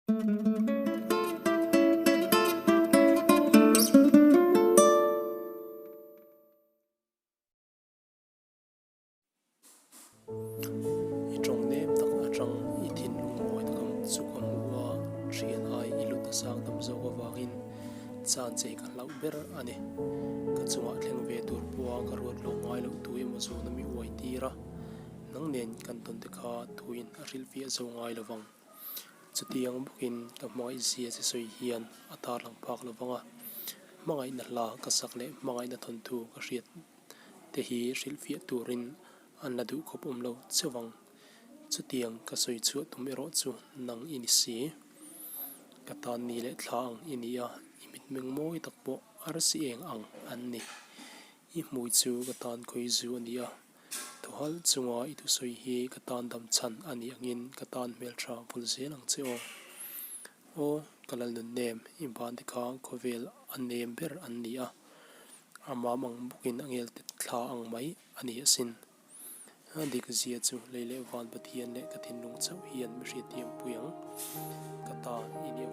I tawng nem tak atang i thinlung mawi tak ang chu ka hmu a, thian ai i lut a sang tam zawk avangin chan che ka hlauh ber a ni. Ka chungah thleng ve tur pawha ka ruat lawk ngai loh tu emaw zawn a mi uai tir a, nang nen kan tawn te kha thuin a hrilhfiah zo ngai lo vang. Chutiang bawkin ka hmangaih zia che sawi hian a tarlang phak lo vang a, hmangaihna hla ka sak leh hmangaihna thawnthu ka hriat te hi hrilhfiah turin an la duh khawp awm lo cheu ang. Chutiang ka sawi chhuah tum erawh chu nang i ni si. Ka tan ni leh thla ang i ni a, i mitmeng mawi tak pawh arsi eng ang an ni. I hmui chu ka tan khawi zu a ni a, Thuhalh chunga i thusawi hi ka tan dam chhan a nih angin ka tan hmeltha vul zel ang che aw. Aw, ka lal nun nem, i ban te kha khawvel a nem ber an ni a, a mam ang bawkin a ngel tet thla ang mai a ni asin. A dik zia chu lei leh van Pathian leh ka thinlung chauh hian mi hriathiam pui ang. Ka ta i ni.